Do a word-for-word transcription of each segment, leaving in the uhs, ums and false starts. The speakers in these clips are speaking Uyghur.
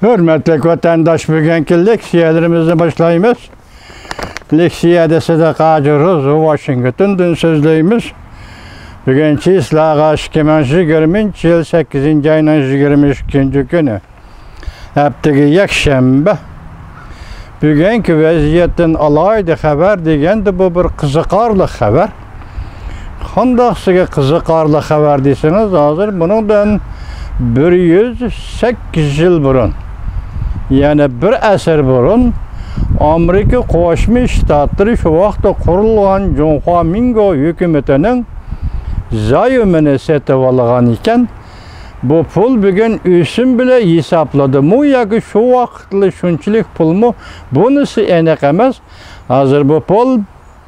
ھۆرمەتلىك ۋەتەنداش، بۈگۈنكى لېكسىيەلىرىمىزنى باشلايمىز. لېكسىيەدە سىدىق ھاجى روزى ۋاشىنگتوندىن سۆزلەيمىز. بۈگۈن چىسلاغا ئىككى مىڭ يىگىرمىنچى يىل سەككىزىنچى ئاينىڭ يىگىرمە ئىككىنچى كۈنى. ھەپتىگە يەكشەنبە. بۈگۈنكى ۋەزىيەتتىن ئالاھىدە خەۋەر دېگەندە، بۇ بىر قىزىقارلىق خەۋەر. قانداقسىگە قىزىقارلىق خەۋەر دېسىڭىز، ھازىر بۇنىڭدىن بىر يۈز سەككىز يىل بۇرۇن، يەنى بىر ئەسىر بۇرۇن، ئامېرىكا قوشما شتاتلىرى، شۇ ۋاقىتتا قۇرۇلغان جۇڭخۇا مىنگو ھۆكۈمىتىنىڭ زايومىنى سېتىۋالغان ئىكەن. بۇ پۇل بۈگۈن ئۆسۈم بىلەن ھېسابلىدىمۇ ياكى شۇ ۋاقىتلا شۇنچىلىك پۇلمۇ، بۇنىسى ئېنىق ئەمەس. ھازىر بۇ پۇل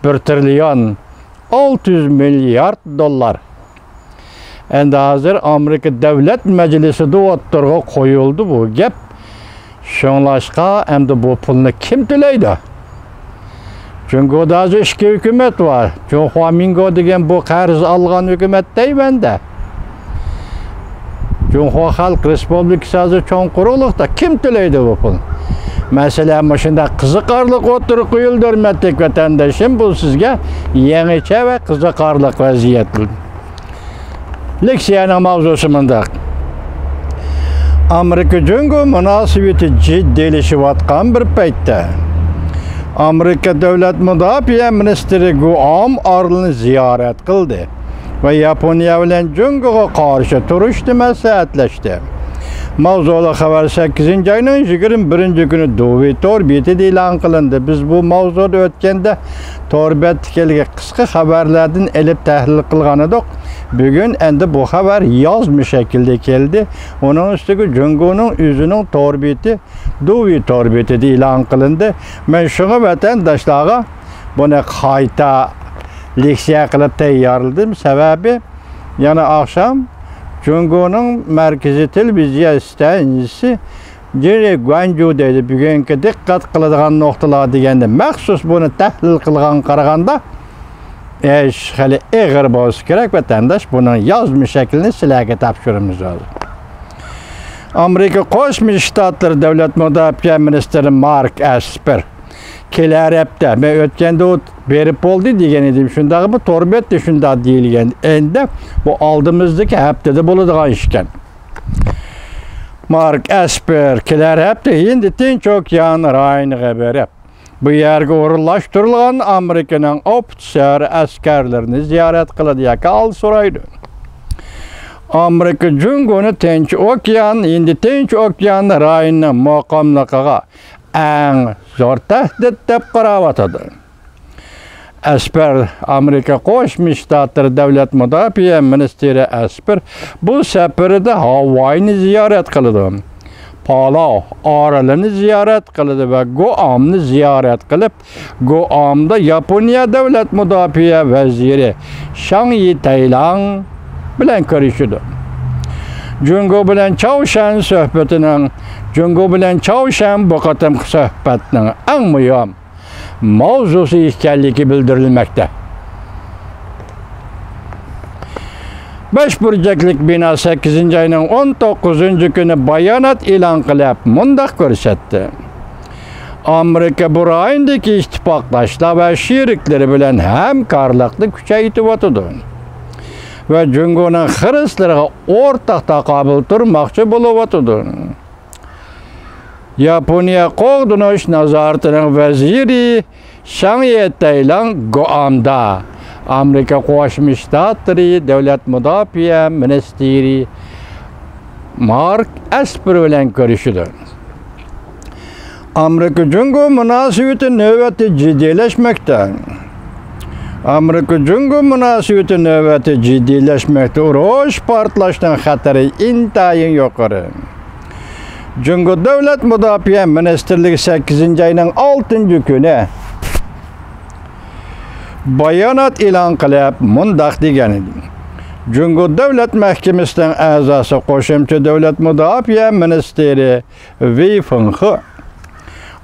بىر تىرىليون ئالتە يۈز مىليارد دوللار. ئەمدى ھازىر ئامېرىكا دۆلەت مەجلىسىدە ئوتتۇرىغا قويۇلدى بۇ گەپ. شۇڭلاشقا ئەمدى بۇ پۇلنى كىم تۆلەيدۇ؟ جۇڭگودا ھازىر ئىككى ھۆكۈمەت بار. جۇڭخۇا مىنگو دېگەن بۇ قەرز ئالغان ھۆكۈمەت دەيمەن-دە. جۇڭخۇا خەلق رېسپۇبلىكىسى ھازىر چوڭ قۇرۇقلۇقتا. كىم تۆلەيدۇ بۇ پۇلنى؟ مەسىلە مۇشۇنداق قىزىقارلىق ئوتتۇرىغا قويۇلدى، ھۆرمەتلىك ۋەتەنداشلىرىم، بۇ سىزگە يېڭىچە ۋە قىزىقارلىق ۋەزىيەت. لېكسىيەنىڭ ماۋزۇسى مۇنداق. ئامېرىكا جۇڭگو مۇناسىۋىتى جىددىيلىشىۋاتقان بىر پەيتتە، ئامېرىكا دۆلەت مۇداپىئە مىنىستىرى گۇئام ئارىلىنى زىيارەت قىلدى ۋە ياپونىيە بىلەن جۇڭگوغا قارشى تۇرۇشنى مەسلىھەتلەشتى. ماۋزۇلۇق خەۋەر سەككىزىنچى ئاينىڭ يىگىرمە بىرىنچى كۈنى دۇۋى تور بېتىدە ئېلان قىلىندى. بىز بۇ ماۋزۇدا ئۆتكەندە تور بەتتە كەلگەن قىسقا خەۋەرلەردىن ئېلىپ تەھلىل قىلغان ئىدۇق. بۈگۈن ئەمدى بۇ خەۋەر يازما شەكىلدە كەلدى. ئۇنىڭ ئۈستىگە جۇڭگونىڭ ئۆزىنىڭ تور بېتى، دۇۋى تور بېتىدە ئېلان قىلىندى. مەن شۇڭا ۋەتەنداشلارغا بۇنى قايتا لېكسىيە قىلىپ تەييارلىدىم. سەۋەبى، يەنە ئاخشام جۇڭگونىڭ مەركىزىي تېلېۋىزىيە ئىستانسىسى جېرى گۇەنجۇ دەيدۇ، بۈگۈنكى دىققەت قىلىدىغان نۇقتىلار دېگەندە، مەخسۇس بۇنى تەھلىل قىلغانغا قارىغاندا، ئىش خېلى ئېغىر بولسا كېرەك، ۋەتەنداش، بۇنىڭ يازما شەكلىنى سىلەرگە تاپشۇرىمىز ھازىر. ئامېرىكا قوشما شتاتلىرى دۆلەت مۇداپىئە مىنىستىرى مارك ئەسپېر كېلەر ھەپتە، مەن ئۆتكەندە ئۇ بېرىپ بولدى دېگەن ئىدىم، شۇنداق، بۇ تور بەتتە شۇنداق دېيىلگەن. ئەمدى بۇ ئالدىمىزدىكى ھەپتىدە بولىدىغان ئىشكەن. مارك ئەسپېر كېلەر ھەپتە ھىندى تىنچ ئوكيان رايونىغا بېرىپ، بۇ يەرگە ئورۇنلاشتۇرۇلغان ئامېرىكىنىڭ ئوفىتسېر ئەسكەرلىرىنى زىيارەت قىلىدۇ ياكى ھال سورايدۇ. ئامېرىكا جۇڭگونى تىنچ ئوكيان، ھىندى تىنچ ئوكيان رايونىنىڭ مۇقىملىقىغا ئەڭ زور تەھدىت دەپ قاراۋاتىدۇ. ئەسپەر، ئامېرىكا قوشما شتاتلىرى دۆلەت مۇداپىئە مىنىستىرى ئەسپەر بۇ سەپىرىدە ھاۋاينى زىيارەت قىلىدۇ، پالاۋ ئارىلىنى زىيارەت قىلىدۇ ۋە گۇئامنى زىيارەت قىلىپ، گۇئامدا ياپونىيە دۆلەت مۇداپىئە ۋەزىرى شاڭ يىتەيلاڭ بىلەن كۆرۈشىدۇ. جۇڭگو بىلەن چاۋشيەن سۆھبىتىنىڭ، جۇڭگو بىلەن چاۋشيەن بۇ قېتىمقى سۆھبەتنىڭ ئەڭ مۇھىم ماۋزۇسى ئىكەنلىكى بىلدۈرۈلمەكتە. بەش بۇرجەكلىك بىنا سەككىزىنچى ئاينىڭ ئون توققۇزىنچى كۈنى بايانات ئېلان قىلىپ، مۇنداق كۆرسەتتى: ئامېرىكا بۇ رايوندىكى ئىتتىپاقداشلار ۋە شېرىكلىرى بىلەن ھەمكارلىقنى كۈچەيتىۋاتىدۇ ۋە جۇڭگونىڭ خىرىسلىرىغا ئورتاق تاقابىل تۇرماقچى بولۇۋاتىدۇ. ياپونىيە قوغدىنىش نازارىتىنىڭ ۋەزىرى شاڭ يېتەيلاڭ گۇئامدا ئامېرىكا قوشما شتاتلىرى دۆلەت مۇداپىئە مىنىستىرى مارك ئەسپېر بىلەن كۆرۈشىدۇ. ئامېرىكا جۇڭگو مۇناسىۋىتى نۆۋەتتە جىددىيلەشمەكتە. ئامېرىكا جۇڭگو مۇناسىۋىتى نۆۋەتتە جىددىيلەشمەكتە. ئۇرۇش پارتلاشنىڭ خەتىرى ئىنتايىن يۇقىرى. جۇڭگو دۆلەت مۇداپىئە مىنىستىرلىكى سەككىزىنچى ئاينىڭ ئالتىنچى كۈنى بايانات ئېلان قىلىپ، مۇنداق دېگەن ئىدى: جۇڭگو دۆلەت مەھكىمىسىنىڭ ئەزاسى، قوشۇمچە دۆلەت مۇداپىئە مىنىستىرى ۋېي فېڭخې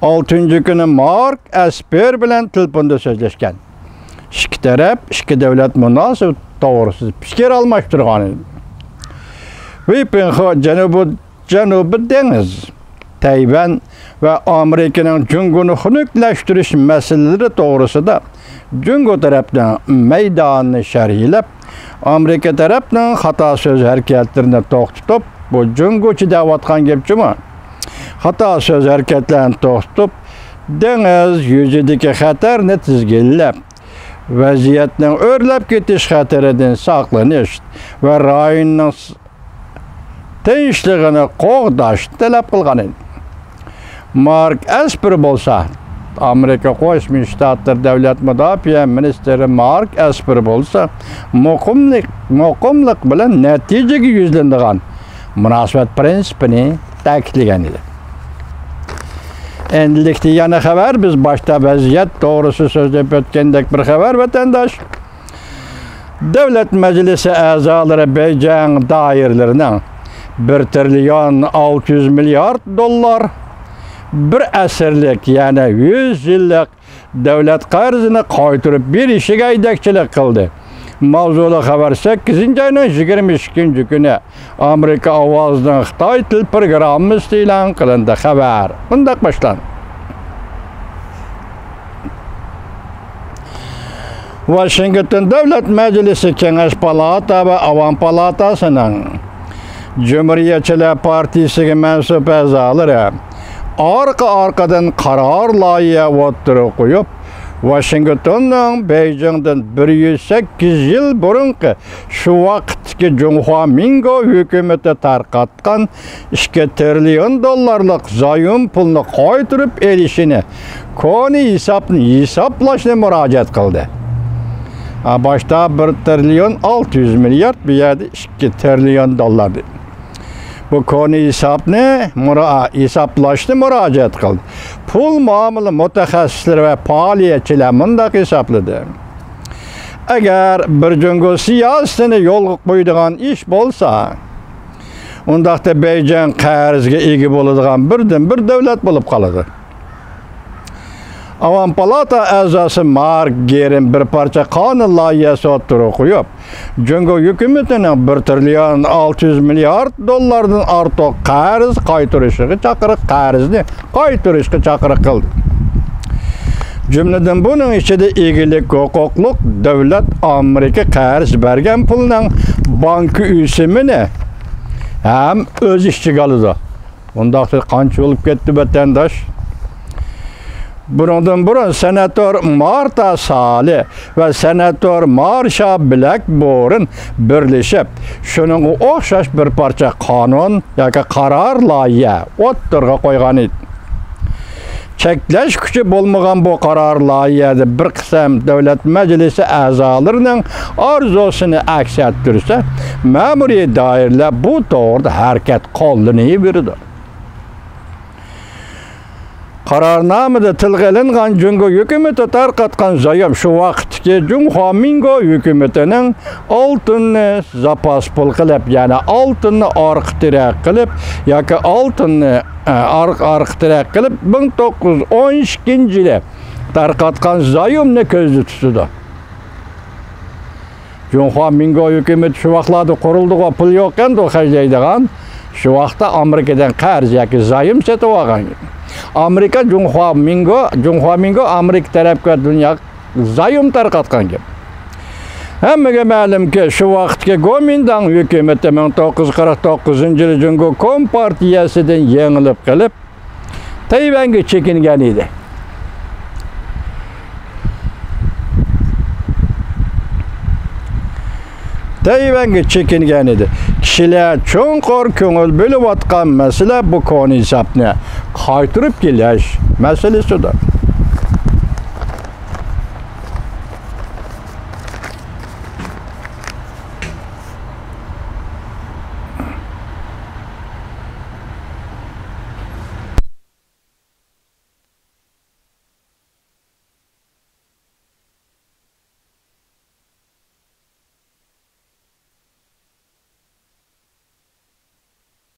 ئالتىنچى كۈنى مارك ئەسپېر بىلەن تېلېفوندا سۆزلەشكەن. ئىككى تەرەپ ئىككى دۆلەت مۇناسىۋىتى توغرىسىدا پىكىر ئالماشتۇرغان ئىدى. ۋېي فېڭخې جەنۇبىي، جەنۇبىي دېڭىز تەيۋەن ۋە ئامېرىكىنىڭ جۇڭگونى خۇنۈكلەشتۈرۈش مەسىلىلىرى توغرىسىدا جۇڭگو تەرەپنىڭ مەيدانىنى شەرھلەپ، ئامېرىكا تەرەپنىڭ خاتا سۆز ھەرىكەتلىرىنى توختىتىپ، بۇ جۇڭگوچە دەۋاتقان گەپ جۇمۇ. خاتا سۆز ھەرىكەتلەرنى توختىتىپ، دېڭىز يۈزىدىكى خەتەرنى تىزگىنلەپ، ۋەزىيەتنىڭ ئۆرلەپ كېتىش خەتىرىدىن ساقلىنىش ۋە رايوننىڭ تىنچلىقىنى قوغداشنى تەلەپ قىلغان ئىدى. مارك ئەسپېر بولسا، ئامېرىكا قوشما شتاتلىرى دۆلەت مۇداپىئە مىنىستىرى مارك ئەسپېر بولسا، مۇقىملىق، مۇقىملىق بىلەن نەتىجىگە يۈزلىنىدىغان مۇناسىۋەت پىرىنسىپىنى تەكىتلىگەن ئىدى. ئەمدىلىكتە يەنە خەۋەر، بىز باشتا ۋەزىيەت توغرىسىدا سۆزلەپ ئۆتكەندەك بىر خەۋەر، ۋەتەنداش. دۆلەت مەجلىسى ئەزالىرى بېيجىڭ دائىرىلىرىنىڭ بىر تىرىليون ئالتە يۈز مىليارد دوللار بىر ئەسىرلىك، يەنى يۈز يىللىق دۆلەت قەرزىنى قايتۇرۇپ بېرىشىگە يېتەكچىلىك قىلدى. ماۋزۇلۇق خەۋەر سەككىزىنچى ئاينىڭ يىگىرمە ئىككىنچى كۈنى ئامېرىكا ئاۋازىنىڭ خىتاي تىل پروگراممىسىدا ئېلان قىلىندى. خەۋەر مۇنداق باشلاندى. ۋاشىنگتون دۆلەت مەجلىسى كېڭەش پالاتا ۋە ئاۋام پالاتاسىنىڭ جۇمھۇرىيەتچىلەر پارتىيىسىگە مەنسۇپ ئەزالىرى ئارقا-ئارقىدىن قارار لايىھە ئوتتۇرىغا قويۇپ، ۋاشىنگتوننىڭ بېيجىڭدىن بىر يۈز سەككىز يىل بۇرۇنقى شۇ ۋاقىتتىكى جۇڭخۇا مىڭگو ھۆكۈمىتى تارقاتقان ئىككى تىرىليون دوللارلىق زايوم پۇلنى قايتۇرۇپ ئېلىشىنى، كونا ھېسابنى ھېسابلاشنى مۇراجىئەت قىلدى. ھە، باشتا بىر تىرىليون ئالتە يۈز مىليارد، بۇ يەردە ئىككى تىرىليون دوللار دېدى. بۇ كونا ھېسابنى مۇرا-، ھېسابلاشنى مۇراجىئەت قىلدى. پۇل مۇئامىلە مۇتەخەسسىسلىرى ۋە پائالىيەتچىلەر مۇنداق ھېسابلىدى. ئەگەر بىر جۇڭگو سىياسىتىنى يولغا قويىدىغان ئىش بولسا، ئۇنداقتا بېيجىڭ قەرزگە ئىگە بولىدىغان بىردىنبىر دۆلەت بولۇپ قالىدۇ. ئاۋام پالاتا ئەزاسى مارك گېرىن بىر پارچە قانۇن لايىھەسى ئوتتۇرىغا قويۇپ، جۇڭگو ھۆكۈمىتىنىڭ بىر تىرىليون ئالتە يۈز مىليارد دوللاردىن ئارتۇق قەرز قايتۇرۇشىغا چاقىرىق، قەرزنى قايتۇرۇشقا چاقىرىق قىلدى. جۈملىدىن بۇنىڭ ئىچىدە ئىگىلىك ھوقۇقلۇق دۆلەت ئامېرىكا قەرز بەرگەن پۇلنىڭ بانكا ئۆسۈمىنى ھەم ئۆز ئىچىگە ئالىدۇ. ئۇنداقتا قانچە بولۇپ كەتتى، ۋەتەنداش؟ بۇنىڭدىن بۇرۇن سېناتور مارتا سالى ۋە سېناتور مارشا بلەكبورن بىرلىشىپ، شۇنىڭغا ئوخشاش بىر پارچە قانۇن ياكى قارار لايىھە ئوتتۇرىغا قويغان ئىدى. چەكلەش كۈچى بولمىغان بۇ قارار لايىھەدە بىر قىسىم دۆلەت مەجلىسى ئەزالىرىنىڭ ئارزۇسىنى ئەكس ئەتتۈرسە، مەمۇرىي دائىرىلەر بۇ توغرىدا ھەرىكەت قوللىنىۋېرىدۇ. قارارنامىدە تىلغا ئېلىنغان جۇڭگو ھۆكۈمىتى تارقاتقان زايوم شۇ ۋاقىتتىكى جۇڭخۇا مىڭگو ھۆكۈمىتىنىڭ ئالتۇننى زاپاس پۇل قىلىپ، يەنى ئالتۇننى ئارقا تىرەك قىلىپ ياكى ئالتۇننى، ئە، ئارقا، ئارقا تىرەك قىلىپ، مىڭ توققۇز يۈز ئون ئىككىنچى يىلى تارقاتقان زايومنى كۆزدە تۇتىدۇ. جۇڭخۇا مىڭگو ھۆكۈمىتى شۇ ۋاقىتلاردا قۇرۇلدىغۇ، پۇل يوقكەندۇ خەجلەيدىغان. شۇ ۋاقىتتا ئامېرىكىدىن قەرز ياكى زايوم سېتىۋالغان. ئامېرىكا جۇڭخۇا مىڭگو، جۇڭخۇا مىڭگو ئامېرىكا تەرەپكە دۇنياغا زايوم تارقاتقان گەپ. ھەممىگە مەلۇمكى، شۇ ۋاقىتتىكى گومىنداڭ ھۆكۈمىتى مىڭ توققۇز يۈز قىرىق توققۇزىنچى يىلى جۇڭگو كومپارتىيەسىدىن يېڭىلىپ قېلىپ، تەيۋەنگە چېكىنگەن ئىدى. تەيۋەنگە چېكىنگەن ئىدى. كىشىلەر چوڭقۇر كۆڭۈل بۆلۈۋاتقان مەسىلە بۇ كونا ھېسابنى قايتۇرۇپ كېلىش مەسىلىسىدۇر.